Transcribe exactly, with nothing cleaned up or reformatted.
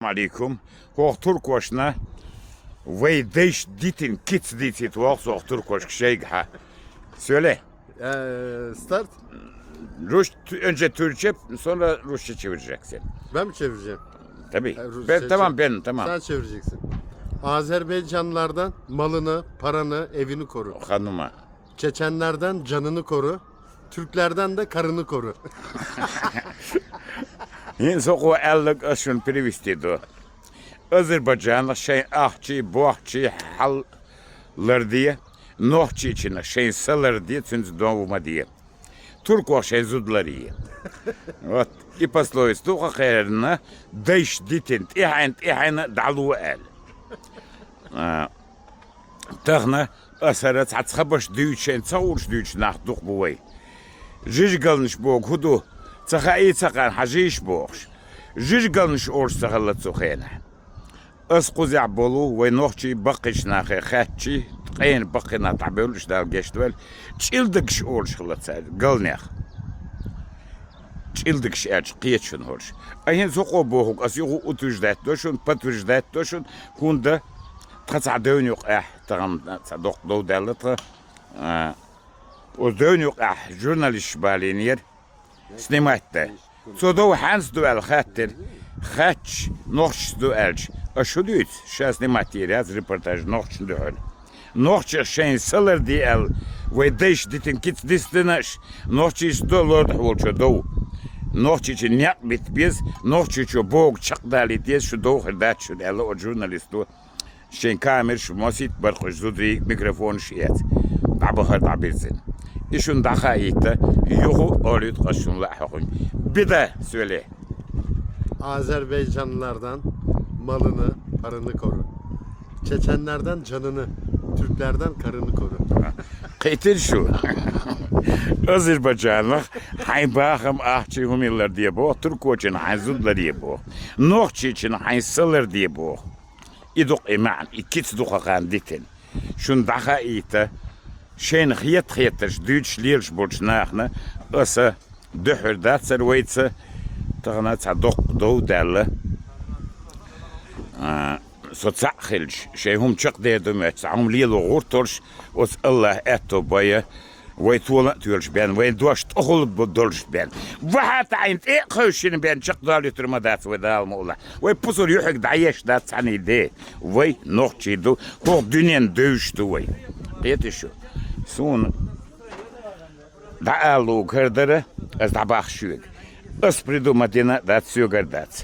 Алейкум. Хох туркошна вай дайш дитин киц дицит валх сох туркошк шейгха. Сёле. Э, старт. Руш, ту-, önce Türkçe, sonra Rusça çevireceksin. Ben mi çevireceğim? Tabii. Ha, Rusça Ben, tamam, çevir- ben, tamam. Sen çevireceksin. Azerbaycanlılardan malını, paranı, evini koru. Hanıma. Çeçenlerden canını koru. Türklerden de karını koru. Ин соку аьллаг ас шун перевести ду. Азербайджанах шайн ахчи, бохчи, хьал ларде, нохчичина шайн са ларде, цунца дов ма де. Туркох шайн зуд ларде. Вот. И пословица ду хакхерна, дайш дитин, тӀехьен, тӀехьен, дӀалу аьлла. А, Тахна асара цхьа цхьабаш дуьйцу шайн ца хууш дуьйцу нах дукха бу вай. Жижигалнаш богу хӀу ду, ца хаий ца кхаьна хьажийш бохуш. Жижигалнаш олуш ца хилла цу хенахь. Ас кхузехь болу вай нохчий баккхийчу нахе хаьттчий, ткъена баккхина дӀабевллаш Дала гечдойла, чӀилдагаш олуш хилла цаьрга галнех. ЧӀилдагаш аьлча кхечун хӀорш. А хӀинца хӀокхо бохург ас юха утверждать до шуна, подтверждать до шуна, хӀунда тхан цхьа девна юкъахь, тахана цхьа доккха дов даьлла тхан. А, оцу девна юкъахь журналисташ балийнера снимать дан. Цо дов хьаьнца ду аьлла хаьттира. Хаьттича, нохчашца ду аьлча, аш хӀу дуьйцу? Ша снимать йийр яц репортаж нохчашна дуьхьал. Нохчех шайн са ларде аьлла, вай дайша дитина кица дисдина аш, нохчийчу до лордахь волчо дов. Нохчийчу некъ битта беза, нохчийчо богу чекхдалийта деза, шу дов хир дац шуна аьлла оцу журналисто. Шайн камераш масийтта баркхуш зударий микрофонаш эца. ДӀабахар дӀабирзина. И шуна дӀахаийта, юху олуьйту къа шуна лаьа хьокхуьнга. Бида, Сёле. Azerbaycanlılardan malını, paranı koru. Çeçenlerden canını, Türklerden karını koru. Кхетира шу? Азербайджанах хьайн бахам ахчи хӀумиллар де боху, туркочун хьайн зудлар е боху, нохчичун хьайн салар де боху. И дукъ и маьӀна, и кица дукха хан дитина. Шуна дӀахаийта, шайна хета-хетарш дуьйцуш лелаш болчу нахана аса дуьхьар дацара вайца, тахана цхьа доккха дов даьлла. А, со цхьаъ хилча, шайн хӀума чекхдер ду моьтту, цхьа хӀума лело гӀурталш, оцу Аллахь аьтто байа, вай тола а тоьлуш бен, вайн дош тӀехула бу долуш бен. Ваха таӀийна тӀе а кхевшина бен чекхдалуьйтур ма дац вай Дала мукъалахь. Вай пусар юьхьиг дӀаеш дац цхьаьний де. Вай нохчий ду, хӀокху дуьненна девзаш ду вай. Кхетий шу? Суна дӀаалалуг хӀара дара, ас дӀабахча шуьга. Ас придумать дина а дац, соьгара дац.